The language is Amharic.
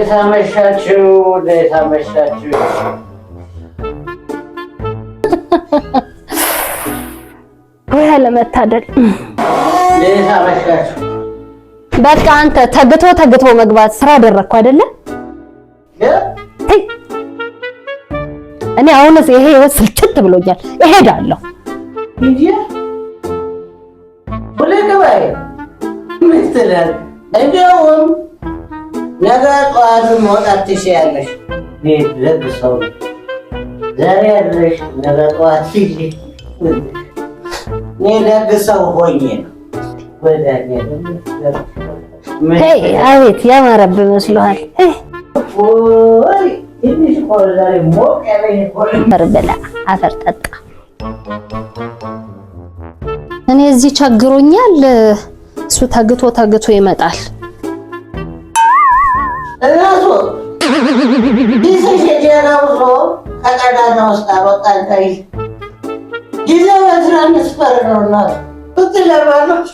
እንዴት አመሻችሁ? እንዴት አመሻችሁ? ወይ አለመታደል። እንዴት አመሻችሁ? በቃ አንተ ተግቶ ተግቶ መግባት ስራ አደረግኩ አይደለ? ተይ፣ እኔ አሁንስ ይሄ ህይወት ስልችት ብሎኛል። እሄዳለሁ። እንጂ ሁለት ምን ትላለህ? እንዲያውም ነገ ጠዋት መውጣት ትችያለሽ። እኔ ደግ ሰው ነኝ። ዛሬ ያለሽ ነገ ጠዋት ሂጂ። እኔ ደግ ሰው ሆኜ ነው። ተይ፣ አቤት ያማረብህ መስሎሃል። ወይ ትንሽ እኮ ዛሬ ሞቅ ያለኝ እኮ። አፈር ብላ አፈር ጠጣ። እኔ እዚህ ቸግሮኛል፣ እሱ ተግቶ ተግቶ ይመጣል። እናቱ ጊዜሽ የጀራውዞ ከቀዳዳ ውስጥ አልወጣን ቀሪ ጊዜው የ transfer ነው። እናቱ ትለባለች።